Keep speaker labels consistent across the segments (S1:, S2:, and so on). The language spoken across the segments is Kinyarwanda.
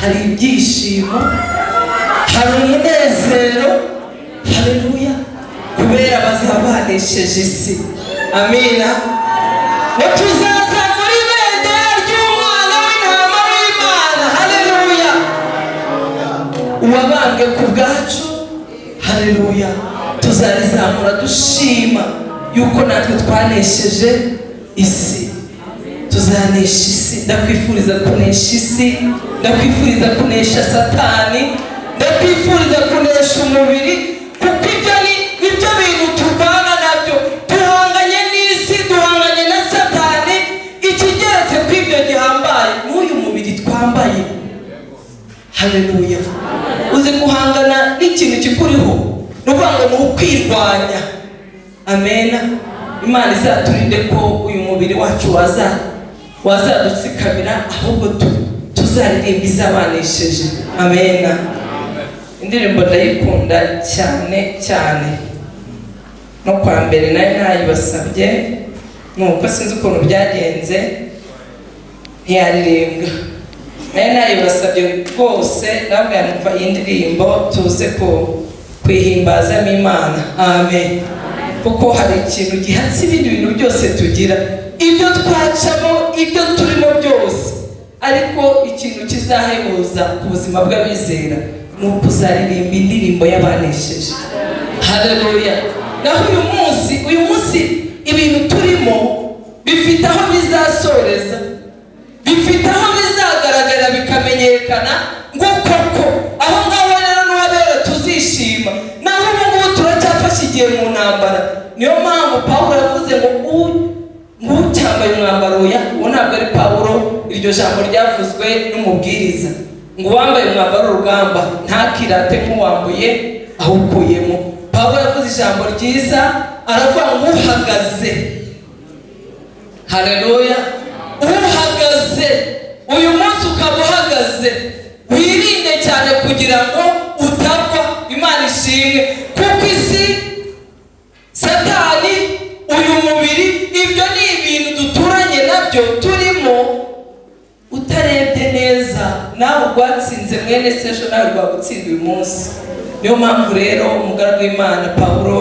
S1: Hari ibyishimo, hari umunezero, haleluya, kubera bazaba banesheje isi. Amina. Ngo tuzaza muri ibendera ry'umwana w'intama w'Imana, haleluya, uwabambwe ku bwacu, haleluya. Tuzarizamura dushima yuko natwe twanesheje isi. Tuzanesha isi. Ndakwifuriza kunesha isi, ndakwifuriza kunesha Satani, ndakwifuriza kunesha umubiri, kuko ibyo ni nibyo bintu turwana nabyo. Duhanganye n'isi, duhanganye na Satani. Ikigeretse ku ibyo gihambaye n'uyu mubiri twambaye, haleluya. Uzi guhangana n'ikintu kikuriho? Ni ukuvuga ngo ni ukwirwanya. Amena. Imana izaturinde ko uyu mubiri wacu wazadutsikamira, ahubwo tuzaririmba izabanesheje. Amena. Indirimbo ndayikunda cyane cyane. No kwa mbere nayo nayibasabye, nuko sinzi ukuntu byagenze ntiyaririmbwa. Nayo nayibasabye rwose, nababwira numva iyi ndirimbo tuze ku kuyihimbazamo Imana. Amen. Kuko hari ikintu gihatse ibindi bintu byose tugira, ibyo twacamo, ibyo turimo byose, ariko ikintu kizahebuza ku buzima bw'abizera ni ukuzaririmba indirimbo y'abanesheje, haleluya. Naho uyu munsi ibintu turimo bifite aho bizasoreza, bifite aho bizagaragara bikamenyekana ngo koko aho ngaho rero n'uwabera tuzishima. Naho ubu ngubu turacyafashe igihe mu ntambara. Niyo mpamvu Pawulo yavuze ngo ucyambaye umwambaro, oya, uwo ntabwo ari Pawulo, iryo jambo ryavuzwe n'umubwiriza, ngo uwambaye umwambaro w'urugamba ntakirate nk'uwambuye awukuyemo. Pawulo yavuze ijambo ryiza, aravuga ngo uhagaze, haleluya, uhagaze uyu munsi, ukaba uhagaze, wirinde cyane kugira ngo utagwa. Imana ishimwe, kuko isi, Satani, uyu mubiri, ibyo ni ibintu duturanye nabyo turimo. Utarebye neza, nawe urwatsinze mwene se ejo, nawe rwagutsinda uyu munsi. Niyo mpamvu rero umugaragu w'Imana Pawulo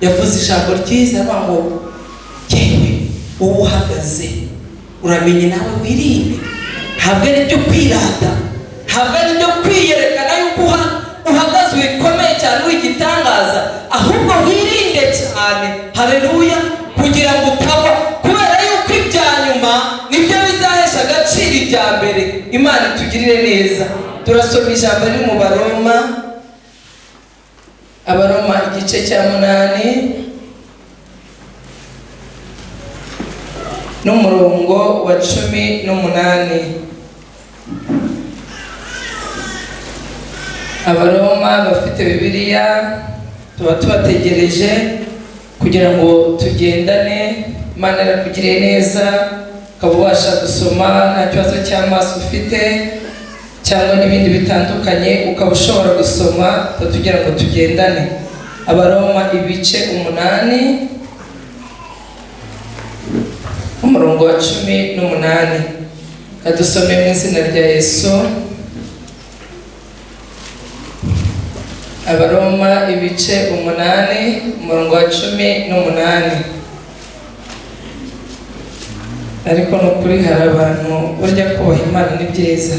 S1: yavuze ijambo ryiza, avuga ngo yewe wowe uhagaze, uramenye nawe wirinde. Ntabwo ari ibyo kwirata, ntabwo ari ibyo kwiyerekana yuko uhagaze bikomeye cyane, w'igitangaza, ahubwo wirinde cyane, haleluya, kugira ngo utagwa, kubera yuko ibya nyuma nibyo bizahesha agaciro ibya mbere. Imana itugirire neza. Turasoma ijambo riri mu Baroma, Abaroma igice cya 8 n'umurongo wa 18. Abaroma, bafite Bibiliya tuba tubategereje kugira ngo tugendane. Imana irakugiriye neza ukaba ubasha gusoma nta kibazo cy'amaso ufite cyangwa n'ibindi bitandukanye, ukaba ushobora gusoma, tuba tugira ngo tugendane. Abaroma ibice 8, umurongo wa 18. Kadusome mu izina rya Yesu. Abaroma ibice 8, umurongo wa 18. Ariko ni ukuri hari abantu burya kubaha Imana ni byiza.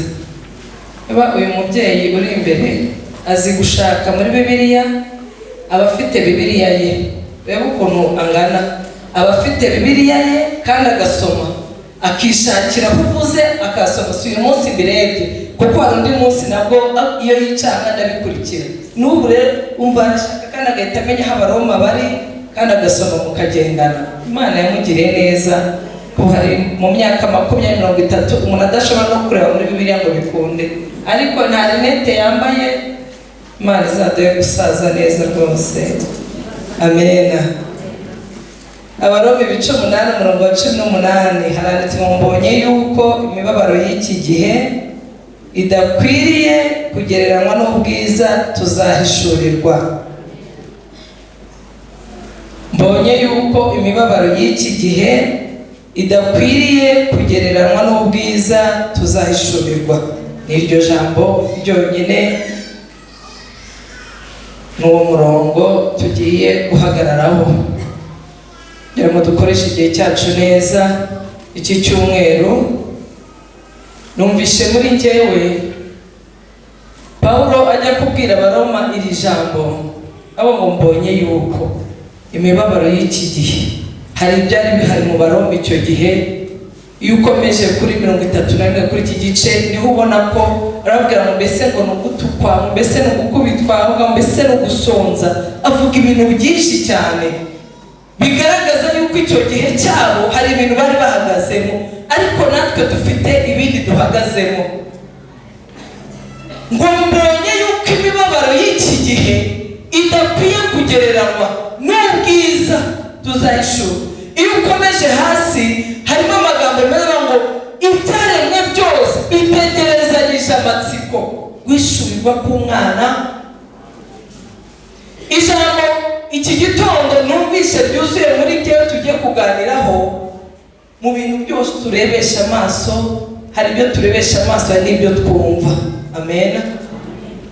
S1: Niba uyu mubyeyi uri imbere azi gushaka muri Bibiliya, aba afite Bibiliya ye, reba ukuntu angana, aba afite Bibiliya ye kandi agasoma, akishakira aho uvuze akasoma. Si uyu munsi mbirebye, kuko hari undi munsi nabwo iyo yicanga ndabikurikira. N'ubu rero umva arashaka kandi agahita amenya aho Abaroma bari kandi agasoma mukagendana. Imana yamugiriye neza ko hari mu myaka 20, 30 umuntu adashobora no kureba muri Bibiliya ngo bikunde, ariko nta rinete yambaye. Imana izaduhe gusaza neza rwose. Amena. Abaroma ibice 8, umurongo wa 18, haranditse ngo mbonye yuko imibabaro y'iki gihe idakwiriye kugereranywa n'ubwiza tuzahishurirwa. Mbonye yuko imibabaro y'iki gihe idakwiriye kugereranywa n'ubwiza tuzahishurirwa. Ni iryo jambo ryonyine, ni uwo murongo tugiye guhagararaho kugira ngo dukoreshe igihe cyacu neza. Iki cyumweru numvishe muri njyewe Pawulo ajya kubwira Abaroma iri jambo, abo ngo: "Mbonye yuko imibabaro y'iki gihe." Hari ibyari bihari mu Baroma icyo gihe. Iyo ukomeje kuri 31 kuri iki gice, niho ubona ko arababwira ngo mbese ngo ni ugutukwa, ngo mbese ni ugukubitwa, ngo mbese ni ugusonza. Avuga ibintu byinshi cyane bigaragaza yuko icyo gihe cyabo hari ibintu bari bahagazemo, ariko natwe dufite ibindi duhagazemo. Ngo: "Mbonye yuko imibabaro y'iki gihe idakwiye kugereranywa n'ubwiza tuzahishura." Iyo ukomeje hasi harimo amagambo meza ngo ibyaremwe byose bitegerezanyije amatsiko guhishurirwa k'umwana. Ijambo iki gitondo numvise ryuzuye muri njyewe tugiye kuganiraho: mu bintu byose turebesha amaso, hari ibyo turebesha amaso, hari n'ibyo twumva. Amen.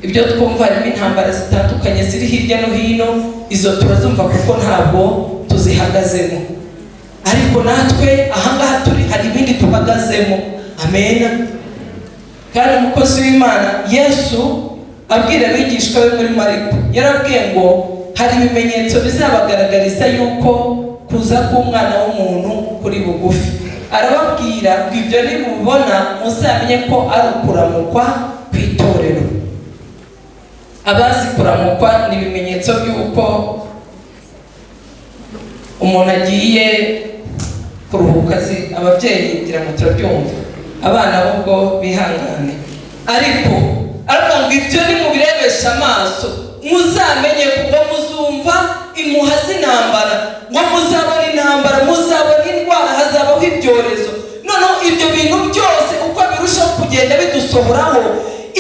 S1: Ibyo twumva harimo intambara zitandukanye ziri hirya no hino. Izo turazumva kuko ntabwo tuzihagazemo, ariko natwe ahangaha turi hari ibindi duhagazemo. Amen. Kandi umukozi w'Imana Yesu abwira abigishwa be muri Mariko, yarabwiye ngo hari ibimenyetso bizabagaragariza yuko kuza k'Umwana w'umuntu kuri bugufi. Arababwira ngo ibyo nimubibona muzamenye ko ari ukuramukwa ku itorero. Abazi kuramukwa, ni ibimenyetso by'uko umuntu agiye kuruhuka. Ababyeyi ngira ngo turabyumva, abana bo ubwo bihangane. Ariko aravuga ngo ibyo nimubirebesha amaso muzamenye, ngo muzumva impuha z'intambara, ngo muzabona intambara, muzabona indwara, hazabaho ibyorezo. Noneho ibyo bintu byose uko birushaho kugenda bidusohoraho,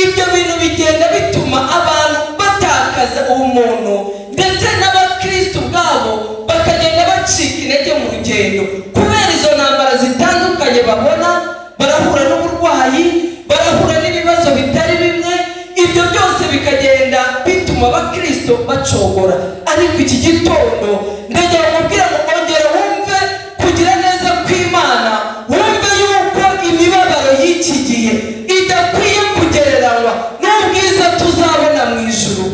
S1: ibyo bintu bigenda bituma abantu batakaza ubumuntu, ndetse n'abakristo ubwabo bakagenda bacika intege mu rugendo kubera izo ntambara zitandukanye babona. Barahura n'uburwayi, barahura n'ibibazo bitari bimwe. Ibyo byose bikagenda bituma abakristo bacogora. Ariko iki gitondo ndagira ngo mubwire ngo ongera wumve kugira neza kw'Imana, wumve yuko imibabaro y'iki gihe idakwiye kugereranywa n'ubwiza tuzabona mu ijuru.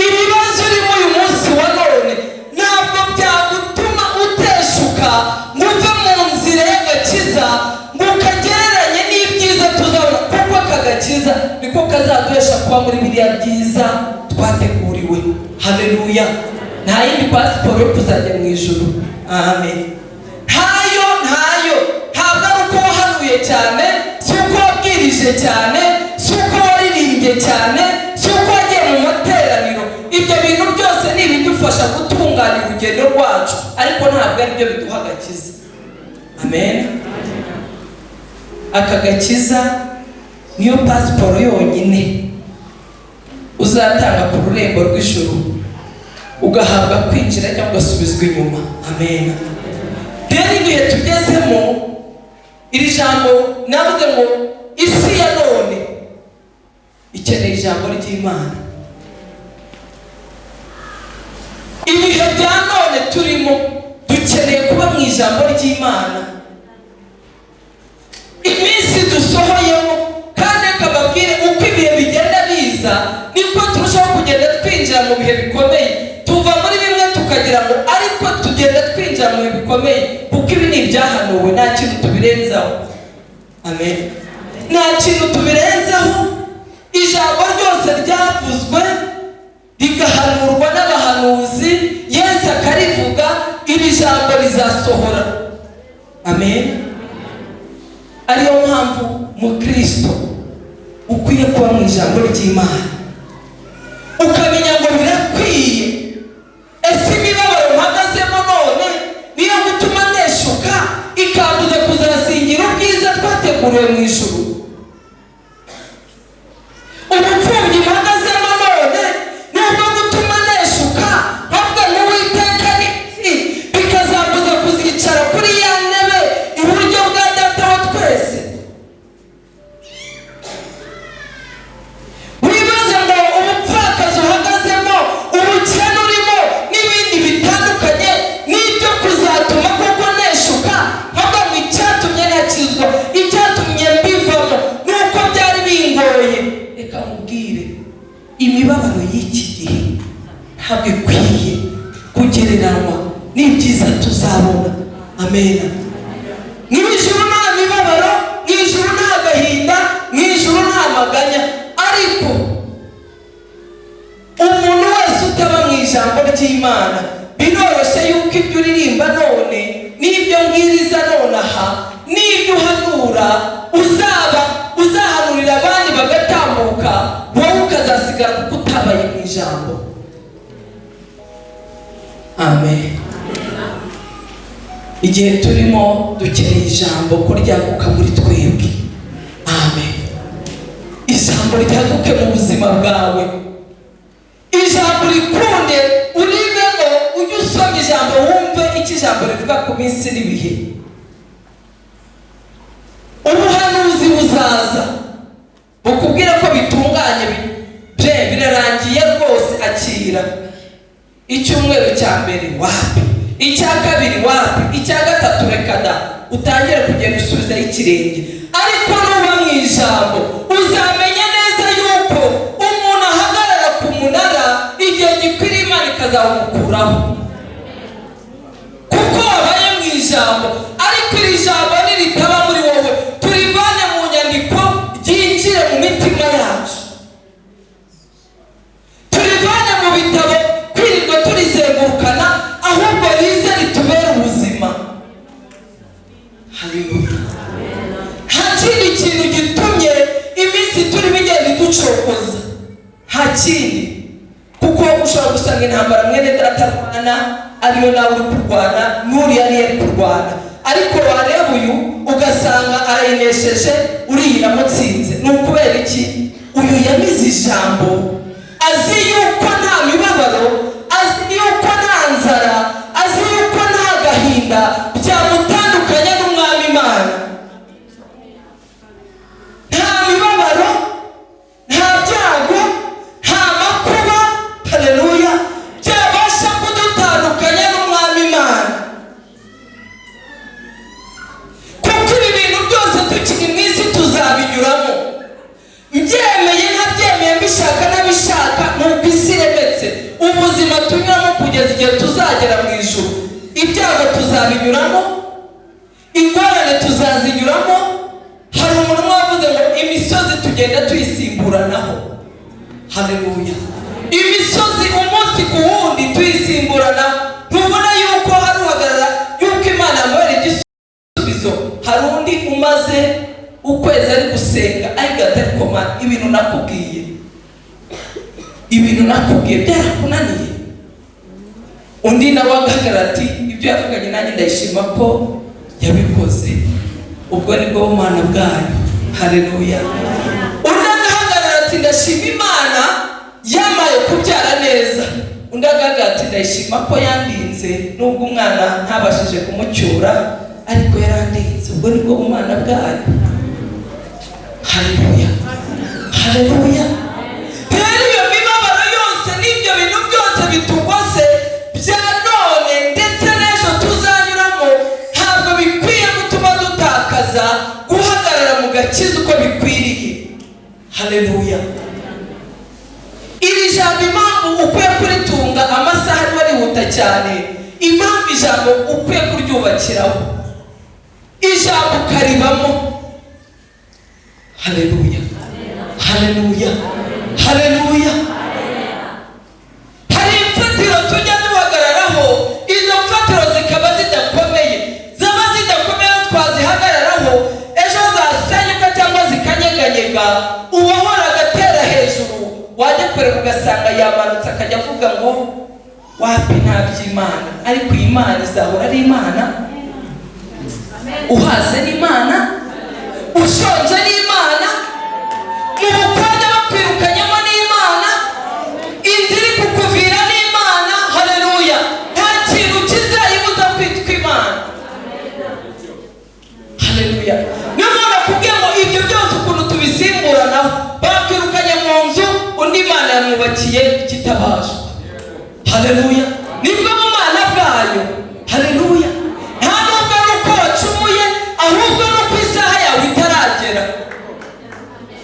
S1: Ibibazo urimo uyu munsi wa none ntabwo byagutuma uteshuka ngo uve mu nzira y'agakiza, ngo ukagereranye n'ibyiza tuzabona, kuko aka gakiza niko kazaduhesha kuba muri biriya byiza twateguriwe. Haleluya! Nta yindi pasiporo yo kuzajya mu ijuru. Amen. Ntayo, ntayo. Ntabwo ari uko wahanuye cyane, si uko wabwirije cyane, si uko waririmbye cyane, si uko wagiye mu materaniro. Ibyo bintu byose ni ibidufasha gutunganya urugendo rwacu, ariko ntabwo ari byo biduha agakiza. Amen. Aka gakiza niyo pasiporo yonyine uzatanga ku rurembo rw'ijuru, ugahabwa kwinjira cyangwa ugasubizwa inyuma. Amen. Rero ibihe tugezemo, iri jambo navuze ngo isi ya none ikeneye ijambo ry'Imana. Ibihe bya none turimo, dukeneye kuba mu ijambo ry'Imana. Iminsi dusohoyemo, kandi reka mbabwire, uko ibihe bigenda biza niko turushaho kugenda twinjira mu bihe bikomeye. Tuva muri bimwe tukagira ngo, ariko tugenda twinjira mu bihe bikomeye, kuko ibi ni ibyahanuwe, nta kintu tubirenzaho. Amen. Nta kintu tubirenzaho. Ijambo ryose ryavuzwe rigahanurwa n'abahanuzi, Yesu akarivuga, iri jambo rizasohora. Amen. Ariyo mpamvu mukristo ukwiye kuba mu ijambo ry'Imana, ukamenya ngo birakwiye. Ese imibabaro mpagazemo none niyo gutuma neshuka, ikambuza kuzasingira ubwiza twateguriwe mu ijuru? Ubupfubyi mpagazemo none nubwo gutuma neshuka nkavuga ngo Uwiteka ni iki, bikazambuza kuzicara kuri ya ntebe iburyo bwa Data wa twese? guhanura, uzaba uzahanurira abandi bagatambuka, wowe ukazasigara kuko utabaye mu ijambo. Amen. Igihe turimo dukeneye ijambo ko ryaguka muri twebwe. Amen. Ijambo ryaguke mu buzima bwawe, ijambo rikunde, uribemo, ujye usoma ijambo, wumve icyo ijambo rivuga ku minsi n'ibihe. Ubuhanuzi buzaza bukubwira ko bitunganye, bye birarangiye rwose, akira. Icyumweru cya mbere wapi, icya kabiri wapi, icya gatatu reka da, utangire kugenda usubizaho ikirenge. Ariko nuba mu ijambo, uzamenya neza yuko umuntu ahagarara ku munara, igihe gikwiriye Imana ikazawumukuraho kuko wabaye mu ijambo. Ariko iri jambo niritaba muri wowe, turivane mu nyandiko ryinjire mu mitima yacu, turivane mu bitabo kwirirwa turizengurukana, ahubwo rize ritubere ubuzima. Haleluya! Nta kindi kintu gitumye iminsi turimo igenda iducokoza, nta kindi, kuko ushobora gusanga intambara mwene data arwana ariyo nawe uri kurwana, n'uriya ariyo ari kurwana, ariko wareba uyu ugasanga arayinesheje, uriya iramutsinze. Ni ukubera iki? Uyu yamize ijambo, azi yuko nta mibabaro, azi yuko nta nzara, azi yuko nta gahinda byamutandukanya n'Umwami Imana. Nta mibabaro, nta byago, nta makuba, haleluya, byabasha kudutandukanya n'Umwami Imana, kuko ibi bintu byose tukiri mu isi tuzabinyuramo, mbyemeye ntabyemeye, mbishaka ntabishaka. Ni uko isi iremetse. Ubuzima tunyuramo kugeza igihe tuzagera mu ijuru, ibyago tuzabinyuramo, ingorane tuzazinyuramo. Hari umuntu umwe wavuze ngo imisozi tugenda tuyisimburanaho. Haleluya! Imisozi umunsi ku wundi tuyisimburana. Ntubona yuko hari uhagarara yuko Imana yamuhera igisubizo, hari undi umaze ukwezi ari gusenga, ariko atari koma. Ibintu nakubwiye, ibintu nakubwiye byarakunaniye. Undi nawe agahagarara ati: "Ibyo yavuganye nanjye ndayishima ko yabikoze." Ubwo ni bwo bumana bwayo. Haleluya! Undi agahagarara ati: "Ndashima Imana yamaye kubyara neza." Undi agahagarara ati: "Ndayishima ko yandinze, nubwo umwana ntabashije kumucyura, ariko yarandinze." Ubwo ni bwo bumana bwayo. Haleluya, haleluya! Rero iyo mibabaro yose n'ibyo bintu byose bitugose bya none ndetse n'ejo tuzanyuramo, ntabwo bikwiye gutuma dutakaza guhagarara mu gakiza uko bikwiriye. Haleluya! Iri jambo, impamvu ukwiye kuritunga, amasaha arimo arihuta cyane, impamvu ijambo ukwiye kuryubakiraho, ijambo ukaribamo. Haleluya, haleluya, haleluya! Hari imfatiro tujya duhagararaho, izo mfatiro zikaba zidakomeye. Zaba zidakomeye, twazihagararaho ejo zasenyuka cyangwa zikanyeganyega. Uwahoraga atera hejuru, wajya kureba ugasanga yamanutse, akajya avuga ngo: "Wapi, nta by'Imana." Ariko iyi Mana izahora ari Imana. Uhaze n'Imana, ushonje n'Imana, mu bukode bakwirukanyemo n'Imana, inzu iri kukuvira n'Imana. Haleluya! Nta kintu kizayibuza kwitwa Imana. Haleluya! Niyo mpamvu nakubwiye ngo ibyo byose ukuntu tubisimburanaho, bakwirukanye mu nzu, undi Imana yamwubakiye ikitabashwa. Haleluya! Nibwo bumana bwayo. Haleluya! Nta nubwo ari uko wacumuye, ahubwo ni uko isaha yawe itaragera.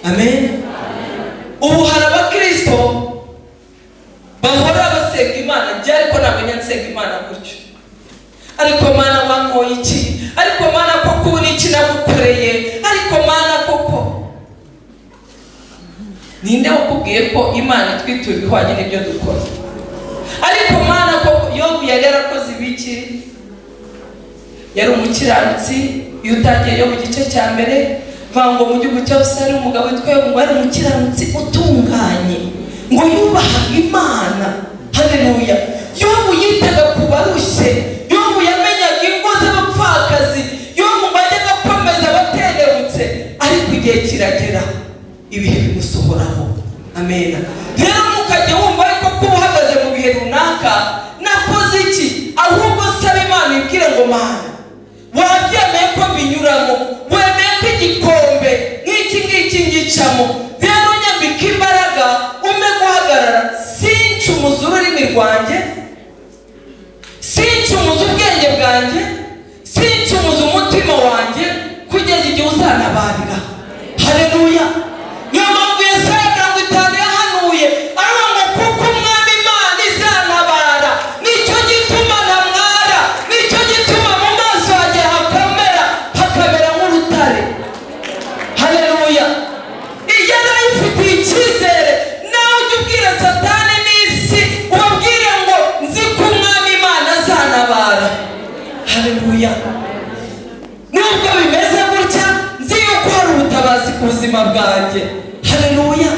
S1: Amen. Ubu hari abakirisito bahora basenga Imana, njye ariko ntabwo nsenga Imana gutyo. "Ariko Mana, wankoye iki? Ariko Mana, koko ubu ni iki nagukoreye? Ariko Mana, koko." Ninde wakubwiye ko Imana itwitura ibihwanye n'ibyo dukora? "Ariko Mana, koko." Yobu yari yarakoze ibiki? Yari umukiranutsi. Iyo utangiye yo mu gice cya mbere, vuga ngo mu gihugu cyose hari umugabo witwa Yobu, ngo yari umukiranutsi utunganye, ngo yubahaga Imana. Haleluya! Yobu yitaga ku barushye, Yobu yamenyaga ingo z'abapfakazi, Yobu ngo ajyaga akomeza abatenebutse. Ariko igihe kiragera, ibihe bimusohoraho. Amena. Rero ntukajye wumva ariko kuba uhagaze mu bihe runaka, nakoze iki? Ahubwo saba Imana, ibwire ngo: "Mana, wabyemeye ko mbinyuramo, wemeye ko igikombe nk'iki ngiki ngicamo. Rero nyambika imbaraga, umpe guhagarara, sincumuze ururimi rwanjye, sincumuze ubwenge bwanjye, sincumuze umutima wanjye, kugeza igihe uzantabarira." Haleluya! Niyo mpamvu Yesaya 50 yahanuye, aravuga ngo: "Kuko Umwami Imana izantabara, nicyo gituma ntamwara, nicyo gituma mu maso yanjye hakamera, hakamera nk'urutare." Haleluya! Iyo ayifitiye icyizere. Nawe ujya ubwira Satani n'isi, ubabwire ngo: "Nzi ko Umwami Imana azantabara." Haleluya! Nubwo bimeze gutya, nzi yuko hari ubutabazi ku buzima bwanjye. Haleluya!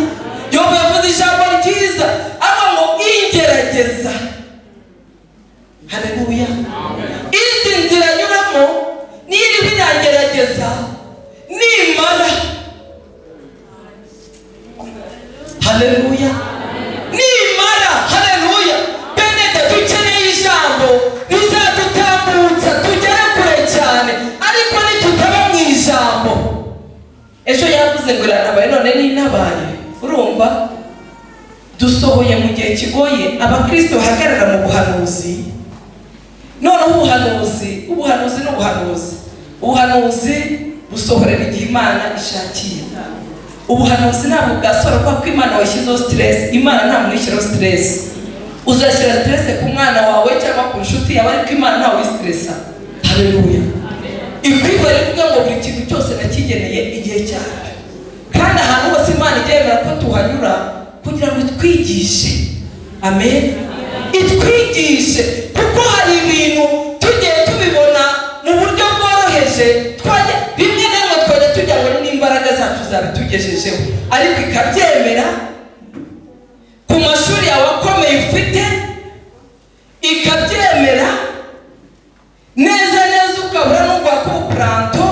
S1: Yobu yavuze ijambo ryiza, avuga ngo ingerageza. Haleluya! Izi nzira nyuramo niba irangerageza, nimara, haleluya, nimara. Haleluya! Bene, dukeneye ijambo rizadutambutsa tugere kure cyane, ariko nitutaba mu ijambo. Ejo yavuze ngo iranabaye, none n'inabaye. Urumva dusohoye mu gihe kigoye, abakristo bahagarara mu buhanuzi. Noneho ubuhanuzi, ubuhanuzi ni ubuhanuzi. Ubuhanuzi busohorera igihe Imana ishakiye. Ubuhanuzi ntabwo bwasohora kubera ko Imana washyizeho stress. Imana ntabwo uyishyiraho stress. Uzashyira stress ku mwana wawe cyangwa ku nshuti yawe, ariko Imana ntawe uyistressa. Haleluya! Ikwibara ivuga ngo buri kintu cyose nakigeneye igihe cyacyo, kandi ahantu hose Imana ijya yemera ko tuhanyura kugira ngo itwigishe. Amen. Itwigishe, kuko hari ibintu tugiye tubibona mu buryo bworoheje, twajya rimwe na rimwe twajya tujya ngo n'imbaraga zacu zabitugejejeho, ariko ikabyemera. Ku mashuri yawe akomeye ufite, ikabyemera neza neza, ukabura n'ugwaka ubupuranto,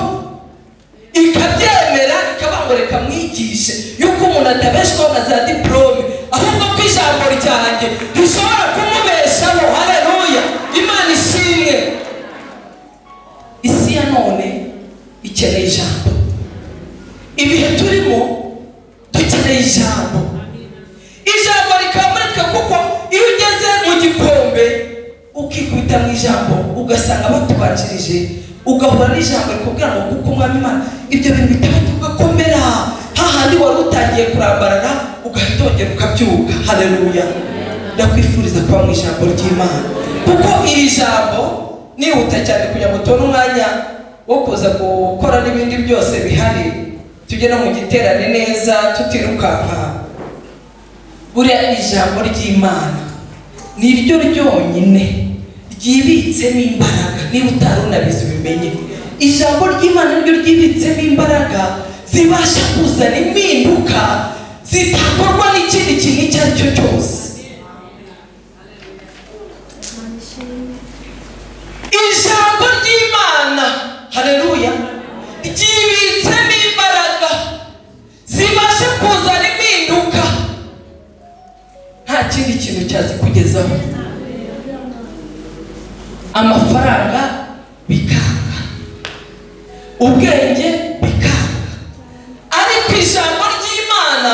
S1: ikabyemera, ikavuga ngo reka mwigishe yuko umuntu atabeshwaho na za diporome, ahubwo ko ijambo ryanjye rishobora kumubeshaho. Haleluya! Imana ishimwe. Isi ya none ikeneye ijambo. Ibihe turimo dukeneye ijambo, ijambo rikaba muri twe, kuko iyo ugeze mu gikombe ukikubita mu ijambo, ugasanga batubanjirije, ugahura n'ijambo rikubwira ngo kuko Umwami Imana, ibyo bintu bitandatu, ugakomera hahandi wari utangiye kurambarara, ugahita wongera ukabyuka. Haleluya! Ndakwifuriza kuba mu ijambo ry'Imana, kuko iri jambo, nihuta cyane kugira ngo tubone umwanya wo kuza gukora n'ibindi byose bihari, tujye no mu giterane neza tutirukanka. Buriya ijambo ry'Imana ni ryo ryonyine ryibitsemo imbaraga. Niba utari unabizi, ubimenye. Ijambo ry'Imana niryo ryibitsemo imbaraga zibasha kuzana impinduka zitakorwa n'ikindi kintu icyo ari cyo cyose. Ijambo ry'Imana, haleluya, ryibitsemo imbaraga zibasha kuzana impinduka nta kindi kintu cyazikugezaho. Amafaranga bikanga, ubwenge bikanga, ariko ijambo ry'Imana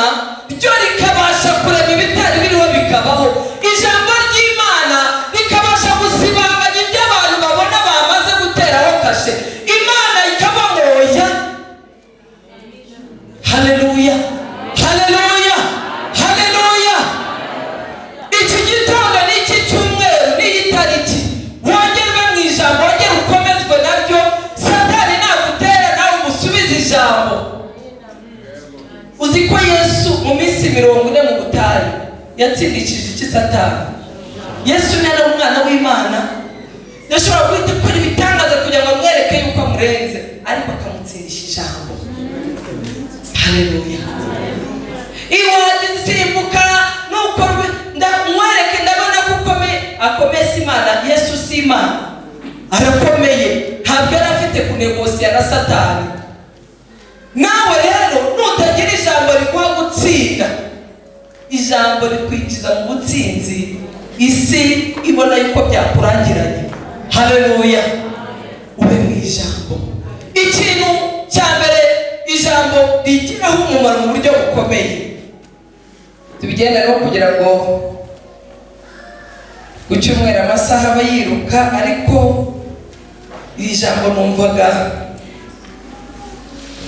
S1: ryo rikabasha kurema ibitari biriho bikabaho. Ijambo ry'Imana rikabasha gusibanganya ibyo abantu babona bamaze guteraho kashe, Imana ikabamoya. Haleluya, haleluya, haleluya! Iki gitondo n'iki cyumweru n'iyi tariki, wongerwe mu ijambo, wongere ukomezwe naryo. Satani nagutera, nawe umusubize ijambo. Uzi ko Yesu mu minsi 40 mu butayu yatsindishije iki? Satani. Yesu yari umwana w'Imana, yashobora guhita akora ibitangaza kugira ngo amwereke yuko amurenze, ariko Igutsindisha ijambo. Haleluya! Iwagize simbuka nuko mwereke, ndabona ko ukomeye. Akomeye si Imana? Yesu si Imana? Arakomeye. Ntabwo yari afite kunegosiya na Satani. Nawe rero nutagira ijambo riguha gutsinda, ijambo rikwinjiza mu butsinzi, isi ibona yuko byakurangiranye. Haleluya! Ube mu ijambo. Ikintu cya mbere ijambo rigiraho umumaro mu buryo bukomeye, tubigendane kugira ngo ku cyumweru amasaha aba yiruka, ariko iri jambo numvaga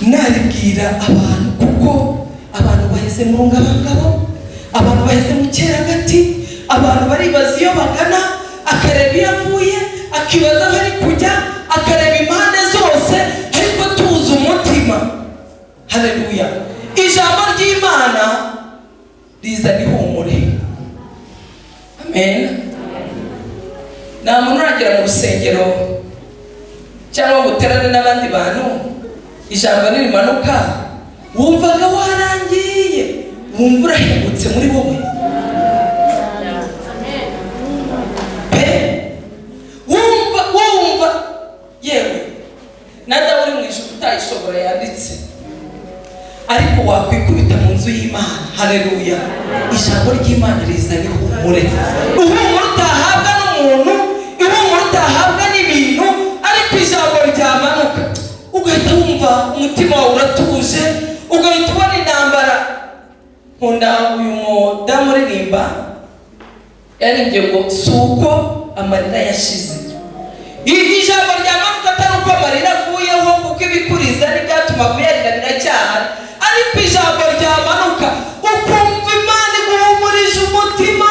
S1: naribwira abantu, kuko abantu baheze mu rungabangabo, abantu baheze mu cyeragati, abantu baribaza iyo bagana, akareba iyo avuye, akibaza aho ari kujya, akareba impande zose, ariko tuzi umutima. Haleluya! Ijambo ry'Imana rizana ihumure. Amen. Nta muntu uragera mu rusengero cyangwa ngo uterane n'abandi bantu, ijambo nirimanuka wumvaga warangiye, wumva urahembutse muri wowe pe, wumva yewe na Dawe uri mu ijuru utayishobora yanditse, ariko wakwikubita mu nzu y'Imana. Haleluya! Ijambo ry'Imana rizana ihumure, ihumure utahabwa n'umuntu, ihumure utahabwa n'ibintu, ariko ijambo ryamanuka ugahita wumva umutima wawe uratuje, ugahita ubona intambara. Nkunda uyu mudamu uririmba, yaririmbye ngo si uko amarira yashize. Ijambo ryamanuka atari uko amarira avuyeho, kuko ibikuriza n'ibyatuma kuyarira biracyahari, ariko ijambo ryamanuka ukumva Imana iguhumurije umutima,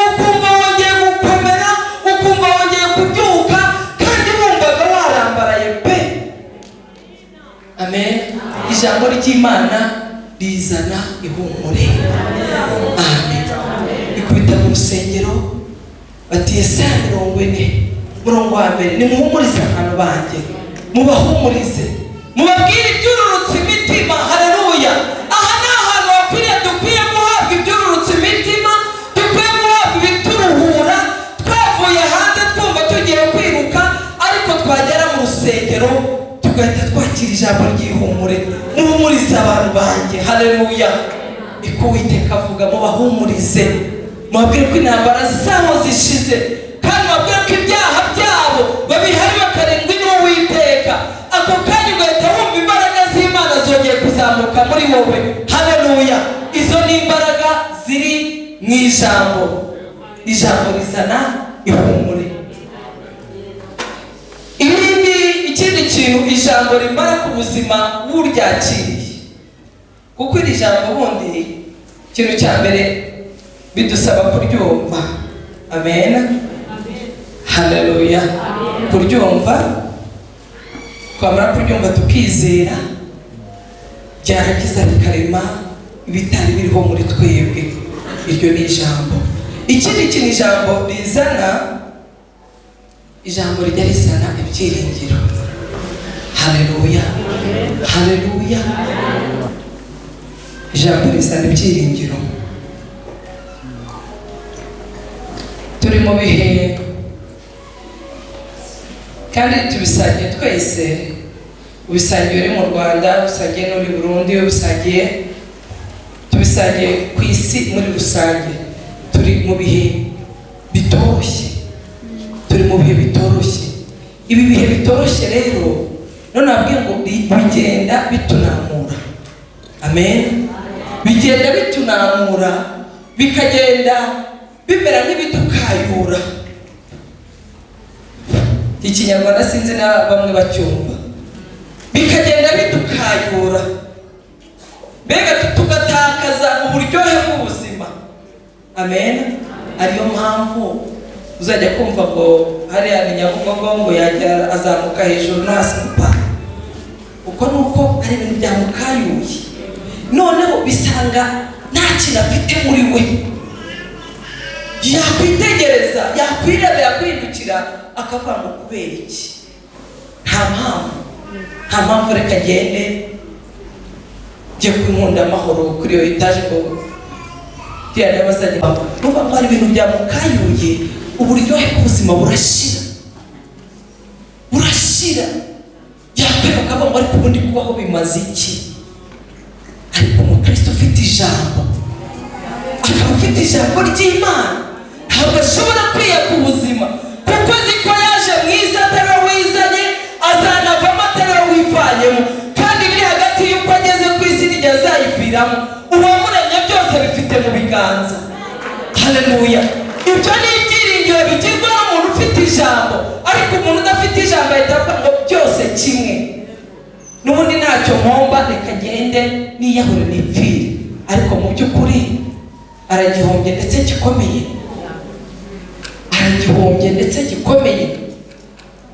S1: ukumva wongeye gukomera, ukumva wongeye kubyuka kandi wumvaga warambaraye pe. Amen. Ijambo ry'Imana rizana ihumure. Amen. Ikubita mu rusengero bati: "Yesaya 40 murongo wa mbere, nimuhumurize abantu banjye, mubahumurize, mubabwire ibyururutse imitima." Haleluya! Aha ni ahantu hakwiriye, dukwiye guhabwa ibyururutse imitima, dukwiye guhabwa ibituruhura. Twavuye hanze twumva tugiye kwiruka, ariko twagera mu rusengero tugahita twakira ijambo ry'ihumure. "Muhumurize abantu banjye." Haleluya! Niko Uwiteka avuga. Mubahumurize, mubabwire ko intambara zabo zishize, kandi mubabwire ko ibyaha byabo babihari bakarindwi n'Uwiteka. Ako kanya ugahita wumva imbaraga z'Imana zongeye kuzamuka muri wowe. Haleluya! Izo ni imbaraga ziri mu ijambo. Ijambo rizana ihumure. Ibindi, ikindi kintu ijambo rimara ku buzima w'uryakiriye, kuko iri jambo ubundi ikintu cya mbere bidusaba kuryumva. Amen. Haleluya! Kuryumva, twamara kuryumva tukizera, byarangiza bikarema ibitari biriho muri twebwe. Iryo ni ijambo. Ikindi kintu ijambo rizana, ijambo rijya rizana ibyiringiro. Haleluya, haleluya! Ijambo rizana ibyiringiro. Turi mu bihe kandi tubisangiye twese. Ubisangiye uri mu Rwanda, ubisangiye n'uri Burundi, ubisangiye, tubisangiye ku isi muri rusange. Turi mu bihe bitoroshye, turi mu bihe bitoroshye. Ibi bihe bitoroshye rero, none nabwiye ngo bigenda bitunamura. Amen. Bigenda bitunamura, bikagenda bimera nk'ibidukayura. Ikinyarwanda sinzi na bamwe bacyumva. Bikagenda bidukayura, mbega tugatakaza uburyohe bw'ubuzima. Amen. Ariyo mpamvu uzajya kumva ngo hariya ni Nyabugogo, ngo yajya azamuka hejuru no hasi pa. Uko ni uko ari ibintu byamukayuye, noneho bisanga nta kintu afite muri we. Yakwitegereza, yakwireba, yakwihindukira, akavuga ngo kubera iki? Nta mpamvu. Nta mpamvu, reka ngende njye ku amahoro kuri iyo etaje ngo iriya bazajya nuvuga ngo hari ibintu byamukayuye. Uburyohe bw'ubuzima burashira, burashira. Yakweba akavuga ngo ariko ubundi kubaho bimaze iki? Ariko umukristo ufite ijambo, akaba ufite ijambo ry'Imana, ntabwo ashobora kwiyaka ubuzima, kuko azi ko yaje mwiza atari we wizanye, azanavamo atari we wivanyemo, kandi biri hagati y'uko ageze ku isi n'igihe azayiviramo, uwamuremye byose bifite mu biganza. Haleluya! Ibyo ni ibyiringiro bigirwa n'umuntu ufite ijambo. Ariko umuntu udafite ijambo ahita avuga ngo byose kimwe, n'ubundi ntacyo mpomba, reka ngende niyahure nipfire. Ariko mu by'ukuri aragihombye ndetse gikomeye, aragihombye ndetse gikomeye.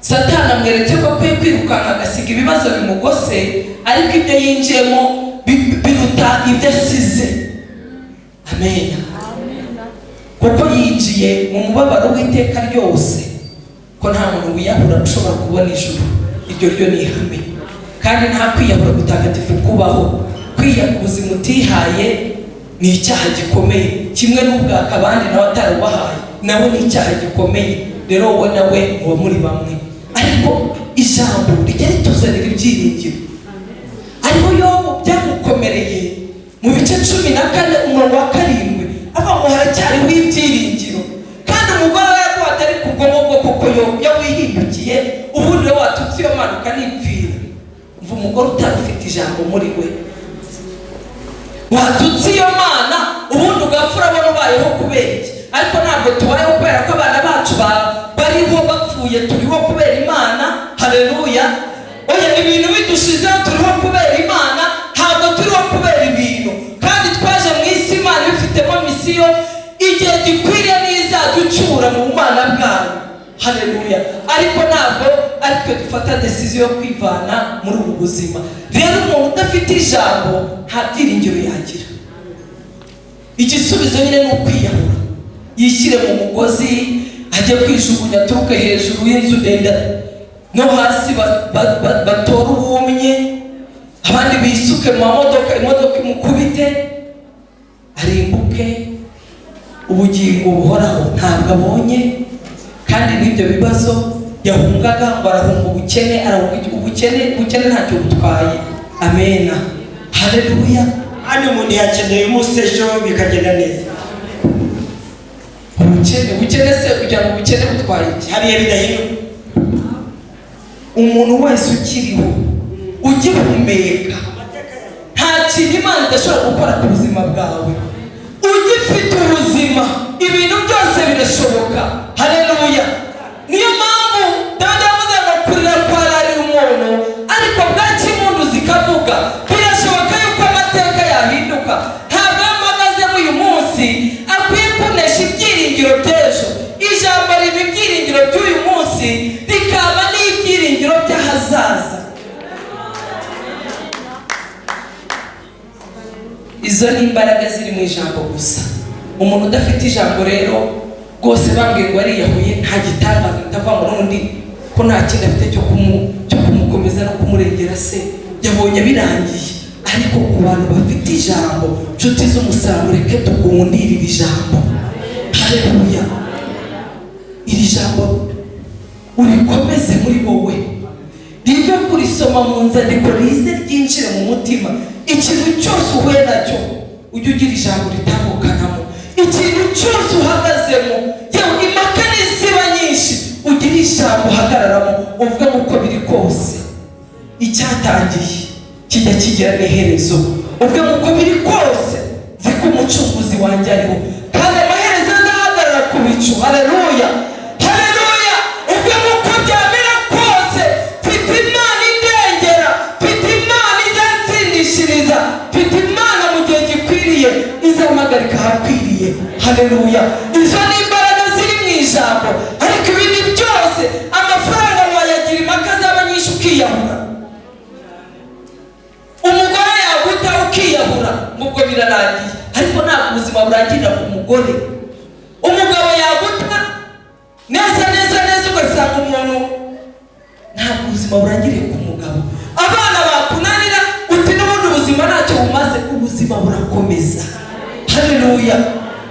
S1: Satani amweretse ko akwiye kwirukanka agasiga ibibazo bimugose, ariko ibyo yinjiyemo biruta ibyo asize. Amen. Kuko yinjiye mu mubabaro w'iteka ryose, ko nta muntu wiyahura ushobora kubona ijuru. Iryo ryo ni ihame, kandi nta kwiyahura gutagatifu kubaho. Kwiyaka ubuzima utihaye ni icyaha gikomeye, kimwe n'ubwaka abandi nawe atarubahaye, nawe ni icyaha gikomeye. Rero wowe nawe muba muri bamwe. Ariko ijambo rijya rituzanira ibyiringiro. Ariho Yobu byamukomereye mu bice 14 umurongo wa 7, avuga ngo haracyariho ibyiringiro. Kandi umugore we yaguha atari ku bwonko bwo koko yo wihindukiye, ubundi we watutse iyo Mana ukanipfira. Mva umugore utari ufite ijambo muri we, watutse iyo Mana ubundi ugapfa, urabona ubayeho kubera iki? Ariko ntabwo tubayeho kubera ko abana bacu bariho bapfuye, turiho kubera Imana. Haleluya! Oya, ibintu bidushizeho, turiho kubera Imana, ntabwo turiho kubera ibintu. Kandi twaje mu isi Imana ibifitemo mission. Igihe gikwiriye n'izaducyura mu bumana bwayo. Haleluya! Ariko ntabwo ari twe dufata décision yo kwivana muri ubu buzima. Rero umuntu udafite ijambo nta byiringiro yagira. Igisubizo nyine ni ukwiyahura, yishyire mu mugozi, ajye kwijugunya, aturuke hejuru y'inzu ndende no hasi, batore uwumye, abandi bisuke mu mamodoka, imodoka imukubite, arimbuke. Ubugingo buhoraho ntabwo abonye. Kandi n'ibyo bibazo yahungaga, ngo arahunga ubukene, arahunga ubukene, ubukene ntacyo butwaye. Amena, haleluya.
S2: Hano umuntu yakeneye umunsi, ejo bikagenda neza.
S1: Ubukene, ubukene se kugira ngo ubukene butwaye iki?
S2: Hariya bidahinduka.
S1: Umuntu wese ukiriho, ugihumeka, nta kintu Imana idashobora gukora ku buzima bwawe. Ugifite ubuzima, ibintu byose birashoboka. Haleluya! Niyo mpamvu Dawidi yavuze ngo kurira kwararira umuntu, ariko bwacya impundu zikavuga. Birashoboka yuko amateka yahinduka. Ntabwo ayo mpagazemo uyu munsi akwiye kunesha ibyiringiro by'ejo. Ijambo riba ibyiringiro by'uyu munsi, rikaba n'ibyiringiro by'ahazaza. Izo ni imbaraga ziri mu ijambo gusa. Umuntu udafite ijambo rero rwose, bambwiye ngo ariyahuye, nta gitangaza. Mpita ngo n'undi ko nta kindi afite cyo kumukomeza no kumurengera se, yabonye birangiye. Ariko ku bantu bafite ijambo, nshuti z'umusaraba, mureke tugundire iri jambo. Haleluya! Iri jambo urikomeze muri wowe, rive kurisoma mu nzandiko, rize ryinjire mu mutima. Ikintu cyose uhuye nacyo, ujye ugira ijambo ritambukanamo. Ikintu cyose uhagazemo, yewe impaka niziba nyinshi, ugire ijambo uhagararamo, uvuge ngo uko biri kose icyatangiye kijya kigira n'iherezo. Uvuge ngo uko biri kose nzi ko umucunguzi wanjye ariho, kandi amaherezo azahagarara ku bicu. Haleluya, haleluya! Uvuge ngo uko byamera kose mfite Imana indengera, mfite Imana izansindishiriza, mfite Imana mu gihe gikwiriye izampagarika ahakwiriye. Haleluya! Izo ni imbaraga ziri mu ijambo. Ariko ibindi byose, amafaranga wayagira impaka zaba nyinshi ukiyahura, umugore yaguta ukiyahura, ngo ubwo birarangiye. Ariko ntabwo ubuzima burangirira ku mugore. Umugabo yaguta neza neza neza, ugasanga umuntu nta Ntabwo ubuzima burangiriye ku mugabo. Abana bakunanira, uti n'ubundi ubuzima ntacyo bumaze. Ubuzima burakomeza, haleluya.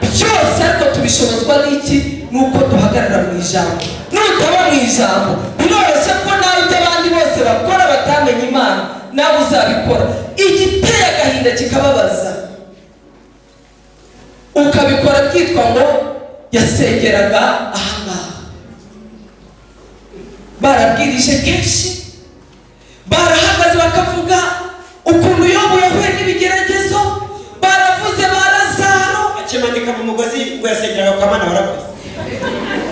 S1: Byose ariko tubishobozwa n'iki? Ni uko duhagarara mu ijambo. Nutaba mu ijambo, biroroshye ko nawe ibyo abandi bose bakora batamenye Imana, nawe uzabikora. Igiteye agahinda kikababaza, ukabikora byitwa ngo yasengeraga ahangaha, barabwirije kenshi, barahagaze bakavuga ukuntu Yobu yahuye n'ibigeragezo, baravuze ba Lazaro.
S2: Akimanika mu mugozi ngo yasengeraga kwa Mana warakoze,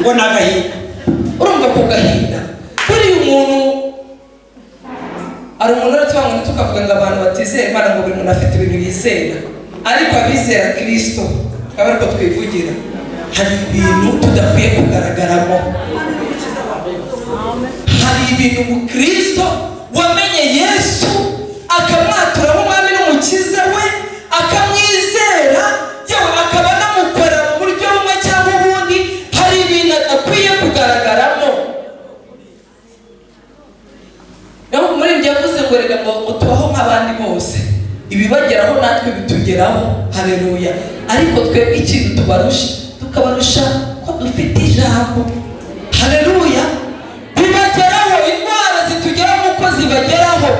S2: ngo ni agahinda.
S1: Urumva ku gahinda, buriya umuntu hari umuntu uretse ngo tukavuga ngo abantu batizera Imana, ngo buri muntu afite ibintu yizera, ariko abizera Kirisito akaba ariko twivugira, hari ibintu tudakwiye kugaragaramo. Hari ibintu umukristo wamenye Yesu, akamwatura nk'umwami n'umukiza we, akamwizera, yewe akaba anamukorera mu buryo bumwe cyangwa ubundi, hari ibintu adakwiye kugaragaramo. Naho muri ibyo yavuze ngo reka ngo tubaho nk'abandi bose, ibibageraho natwe bitugeraho, haleluya. Ariko twebwe ikintu tubarusha, tukabarusha ko dufite ijambo, haleluya. Bibageraho, indwara zitugeraho nk'uko zibageraho.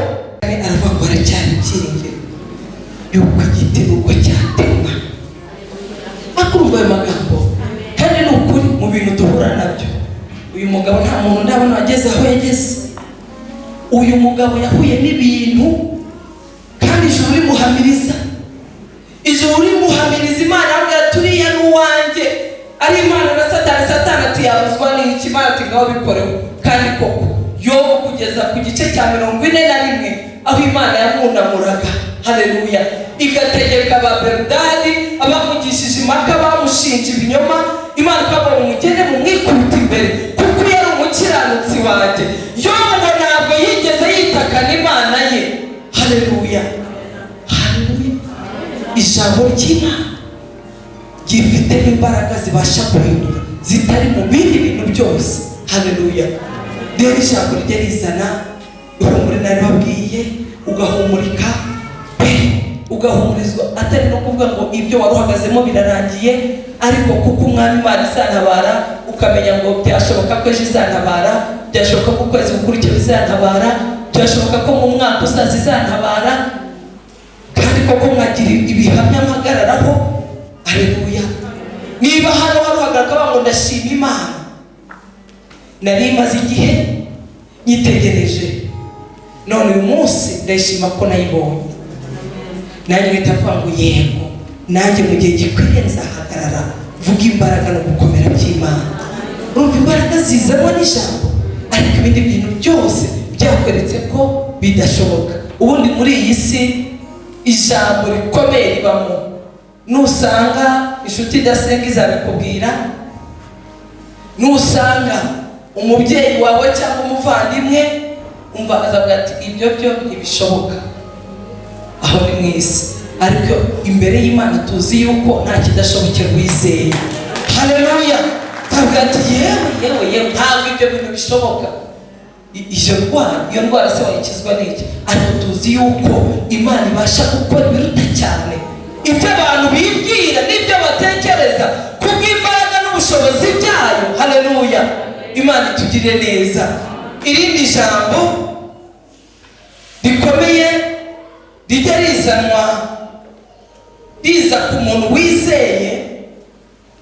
S1: Aravuga ngo haracyari ibyiringiro y'uko igiti nubwo cyatemwa. Akurumva ayo magambo, kandi ni ukuri mu bintu duhura nabyo. Uyu mugabo, nta muntu ndabona wageze aho yageze. Uyu mugabo yahuye n'ibintu, kandi ijuru rimuhamiriza, ijuru rimuhamiriza. Imana aramubwira ati uriya ni uwanjye. Ari Imana na Satani. Satani ati yabuzwa n'iki? Imana ati ngaho bikorewe. Kandi koko Yobu kugeza ku gice cya 41, aho Imana yamwunamuraga, haleluya, igategeka ba Berudadi abamugishije impaka, bamushinja ibinyoma, Imana ikavuga ngo mugende mumwikubita imbere kuko yari umukiranutsi wanjye. Yobu ngo ntabwo yigeze yitakana Imana ye. Haleluya, haleluya. Ijambo ry'Imana gifite imbaraga zibasha guhindura, zitari mu bindi bintu byose, haleluya. Rero ijambo rijya rizana ihumure nari babwiye, ugahumurika pe, ugahumurizwa, atari no kuvuga ngo ibyo wari uhagazemo birarangiye, ariko kuko Umwami Imana izantabara, ukamenya ngo byashoboka ko ejo izantabara, byashoboka ko ukwezi gukurikira izantabara, byashoboka ko mu mwaka uzaza izantabara, kandi koko mwagira ibihamya mpagararaho, haleluya. Niba hano hari uhagarara akavuga ngo ndashima Imana, nari maze igihe nyitegereje, none uyu munsi ndayishima ko nayibonye, nanjye mpita mvuga ngo yego, nanjye mu gihe gikwiriye nzahagarara vuga imbaraga no gukomera by'Imana. Urumva imbaraga zizanwa n'ijambo, ariko ibindi bintu byose byakweretse ko bidashoboka. Ubundi muri iyi si ijambo rikomeye ribamo, nusanga inshuti idasenga izabikubwira, nusanga umubyeyi wawe cyangwa umuvandimwe, umva azavuga ati ibyo byo ntibishoboka. Aho ni mu isi, ariko imbere y'Imana tuzi yuko nta kidashobokera uwizeye, haleluya. Tuvuga ati yewe, yewe, yewe, ntabwo ibyo bintu bishoboka. Iyo ndwara, iyo ndwara se wayikizwa n'iki? Ariko tuzi yuko Imana ibasha gukora ibiruta cyane ibyo abantu bibwira n'ibyo batekereza, kubw'imbaraga n'ubushobozi byayo, haleluya. Imana itugirire neza. Irindi jambo rikomeye rijya rizanwa, riza ku muntu wizeye,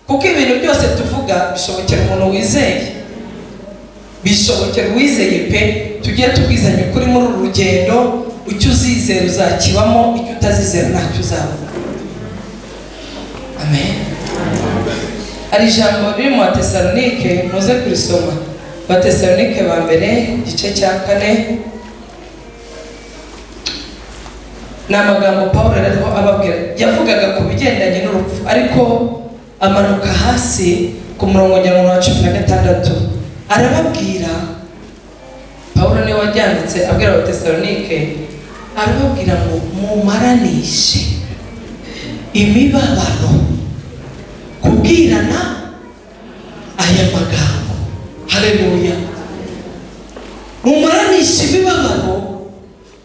S1: kuko ibintu byose tuvuga bishobokera umuntu wizeye, bishobokera uwizeye pe. Tujye tubwizanya ukuri muri uru rugendo: icyo uzizera uzakibamo, icyo utazizera ntacyo uzabona. Amen. Hari ijambo riri mu Batesalonike, muze kurisoma. Batesalonike ba mbere, igice cya 4, ni amagambo Paul rero ababwira. Yavugaga ku bigendanye n'urupfu, ariko amanuka hasi ku murongo nyamuntu wa 16 arababwira. Paul niwe waryanditse abwira Abatesalonike, arababwira ngo mumaranishe imibabaro kubwirana aya magambo, haleluya. Mumaranisha imibabaro,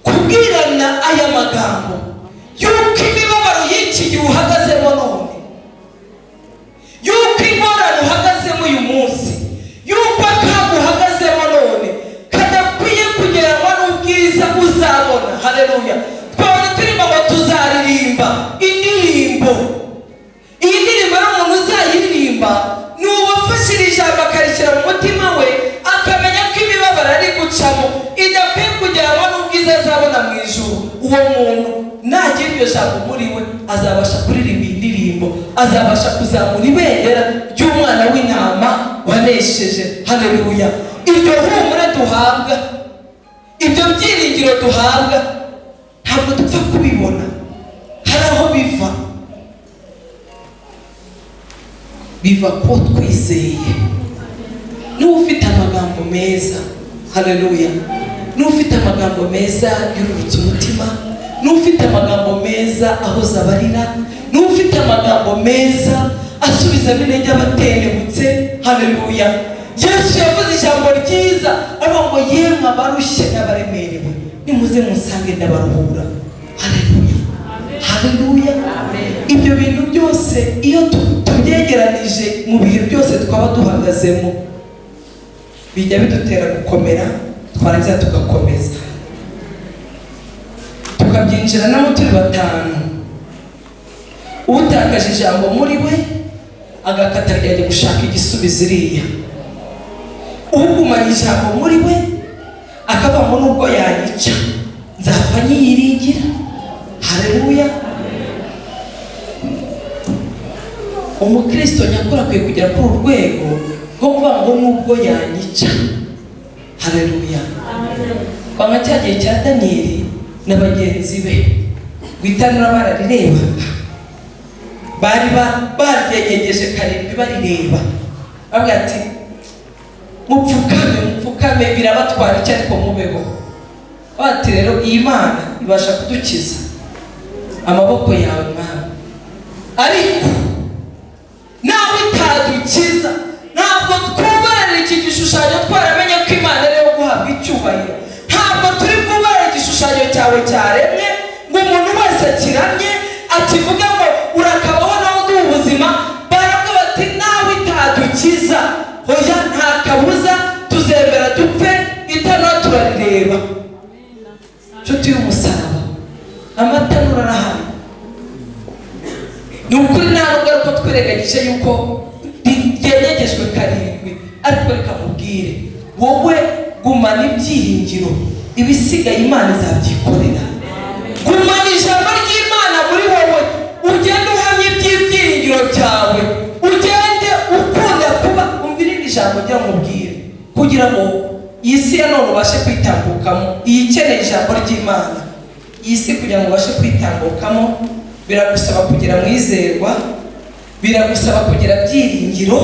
S1: kubwirana aya magambo yuko imibabaro y'iki gihe uhagazemo none, yuko ingorane uhagazemo uyu munsi, yuko akaga uhagazemo none kadakwiye kugereranywa n'ubwiza uzabona. Haleluya! Twabona turimo ngo tuzaririmba indirimbo. Iyi ndirimbo rero, umuntu uzayiririmba ni uwafashe iri jambo akarishyira mu mutima we, akamenya ko imibabaro ari gucamo idakwiye kugereranywa n'ubwiza azabona mu ijuru. Uwo muntu nagira iryo jambo muri we, azabasha kuririmba iyi ndirimbo, azabasha kuzamura ibendera ry'umwana w'intama wanesheje. Haleluya! Iryo humure duhabwa, ibyo byiringiro duhabwa, ntabwo dupfa kubibona. Hari aho biva. Biva ko twizeye. Niba ufite amagambo meza, haleluya, niba ufite amagambo meza yururutse umutima, niba ufite amagambo meza ahoza abarira, niba ufite amagambo meza asubizamo intege abatendebutse, haleluya. Yesu yavuze ijambo ryiza, avuga ngo: "Yemwe abarushye n'abaremerewe, nimuze musange, ndabaruhura." Haleluya, haleluya! Ibyo bintu byose iyo tubyegeranije mu bihe byose twaba duhagazemo, bijya bidutera gukomera, twarangiza tugakomeza, tukabyinjiranamo turi batanu. Utakaje ijambo muri we agakata akajya gushaka igisubizo iriya, ugumanye ijambo muri we akavamo: "Nubwo yanyica, nzapfa nyiyiringira." Haleluya! Umukristo nyakuri akwiye kugera kuri uru rwego rwo kuvuga ngo: "Nubwo yanyica." Haleluya! Kwanga cya gihe cya Daniyeli na bagenzi be, ngo itanura bararirebaga, bari baryegegeje karindwi barireba, bavuga ati: "Mupfukame, mupfukame, birabatwara icyo, ariko mubeho." Bati: "Rero iyi Mana ibasha kudukiza amaboko yawe, Mwami, ariko nawe itadukiza, ntabwo twubarira iki gishushanyo. Twaramenye ko Imana ariyo guhabwa icyubahiro. Ntabwo turi bwubarire igishushanyo cyawe cyaremwe ngo umuntu wese akiramye, akivuga ngo urakabaho nawe uduha ubuzima." Baravuga bati: "Nawe itadukiza, hoya, nta kabuza tuzemera dupfe, itanura turarireba." Nshuti y'umusaraba, amatanura arahari, ni ukuri. Nta nubwo ariko twirengagije yuko ryegegejwe karindwi, ariko reka mubwire wowe: gumana ibyiringiro, ibisigaye Imana izabyikorera. Gumana ijambo ry'Imana muri wowe, ugende uhamye iby'ibyiringiro byawe, ugende ukunda kuba. Umva irindi jambo ngira mubwire: kugira ngo iyi si ya none ubashe kwitambukamo, iyi ikeneye ijambo ry'Imana, iyi si kugira ngo ubashe kwitambukamo, biragusaba kugira mwizerwa, biragusaba kugira byiringiro.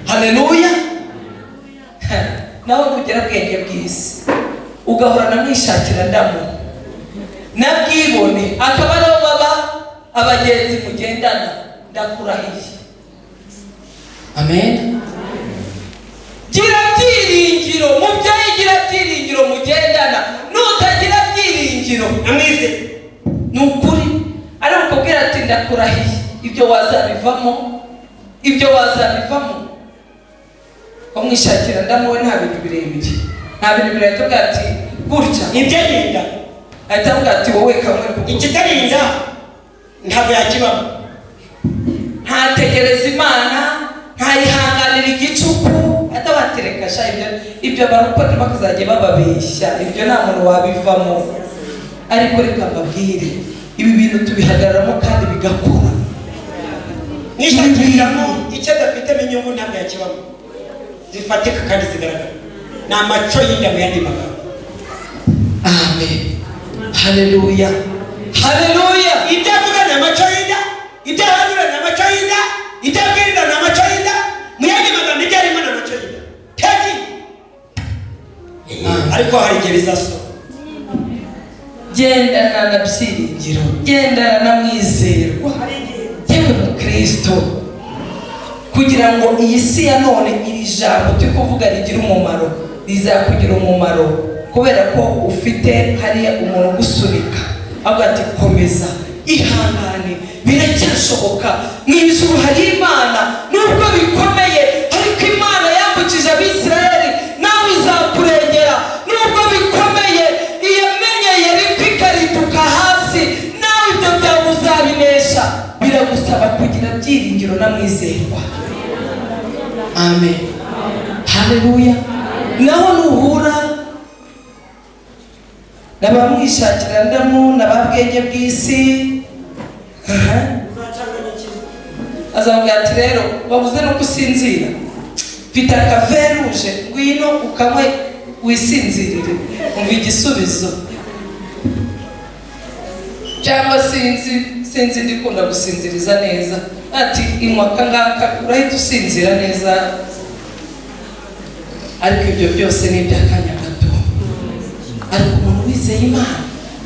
S1: Haleluya! Nawe nugira bwenge bw'isi, ugahorana mwishakira ndamu na bwibone, akaba aribo baba abagenzi mugendana, ndakurahiye. Amen. Gira byiringiro, mubyeyi, gira byiringiro mugendana. Nutagira byiringiro
S2: Amwize.
S1: ni ukuri ari kukubwira ati: "Ndakurahiye, ibyo wazabivamo, ibyo wazabivamo." Ko mwishakira ndamuwe, nta bintu birebire, nta bintu birebire, tuvuga ati gutya.
S2: Ibyo arinda.
S1: Ahita avuga ati: "Wowe kamwe kuko."
S2: Ikitarinda ntabwo yakibamo.
S1: Ntategereza Imana, ntayihanganira igicuku, ahita batereka sha. Ibyo barukora bakazajya bababeshya, ibyo nta muntu wabivamo. Ariko reka mbabwire, ibi bintu tubihagararamo kandi bigakora.
S2: Mwishakiramo icyo adafitemo inyungu ntabwo yakibamo zifatika kandi zigaragara. Ni amaco y'inda mu yandi magambo.
S1: Amen, haleluya, haleluya!
S2: Ibyo avuga ni amaco y'inda, ibyo ahanura ni amaco y'inda, ibyo abwiriza ni amaco y'inda. Mu yandi magambo, ibyo arimo ni amaco y'inda teki, ariko hari igihe bizasohoka.
S1: Gendana na byiringiro, gendana na mwizerwa. Yewe mukristo, kugira ngo iyi si ya none, iri jambo turi kuvuga rigire umumaro, rizakugira umumaro. Kubera ko ufite hariya umuntu ugusunika, avuga ati: "Komeza, ihangane, biracyashoboka, mu ijuru hari Imana. Nubwo bikomeye, ariko Imana yambukije Abisirayeli, nawe izakurengera. Nubwo bikomeye, iyamenyeye ariko ikariduka hasi, nawe ibyo byawe uzabinesha." Biragusaba kugira byiringiro na mwizerwa. Amen, haleluya. Naho nuhura n'abamwishakira ndamu n'ababwenge bw'isi, aha, azamubwira ati: "Rero wabuze no gusinzira, mfite akaveruje, ngwino ukanywe wisinzirire." Umva igisubizo. Cyangwa sinzi, sinzi, ndikunda gusinziriza neza, ati: "Inywa aka ngaka, urahita usinzira neza." Ariko ibyo byose ni iby'akanya gato. Ariko umuntu wizeye Imana,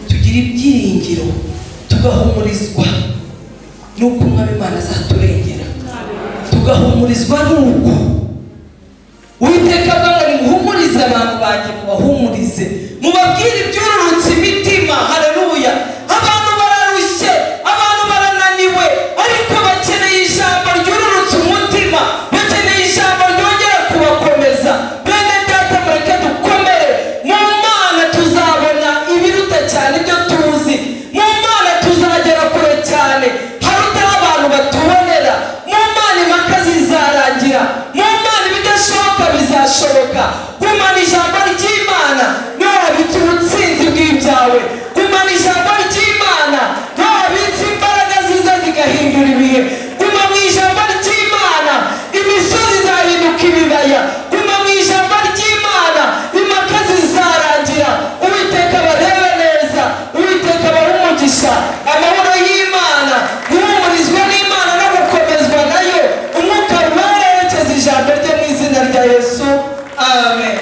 S1: tugira ibyiringiro, tugahumurizwa n'uko Umwami Imana azaturengera, tugahumurizwa n'uko Uwiteka avuga ngo: "Nimuhumurize abantu banjye, mubahumurize, mubabwire ibyururutse imitima." Haleluya! Abantu bararushye, abantu barananiwe, ariko bakeneye ijambo ryururutse umutima, bakeneye ijambo ryongera kubakomeza. Bene data, mureke dukomere mu Mana, tuzabona ibiruta cyane ibyo tuzi. Mu Mana tuzagera kure cyane harutaho abantu batubonera. Mu Mana impaka zizarangira, mu Mana ibidashoboka bizashoboka. Gumana ijambo ry'Imana, niho habitse ubutsinzi bw'ibyawe. Gumana ijambo ry'Imana, niho habitse imbaraga ziza zigahindura ibihe. Guma mu ijambo ry'Imana, imisozi izahinduka ibibaya. Guma mu ijambo ry'Imana, impaka zizarangira. Uwiteka barebe neza, Uwiteka abahe umugisha. Amahoro y'Imana, guhumurizwa n'Imana no gukomezwa nayo, Umwuka Wera yerekeza ijambo rye, mu izina rya Yesu, amen.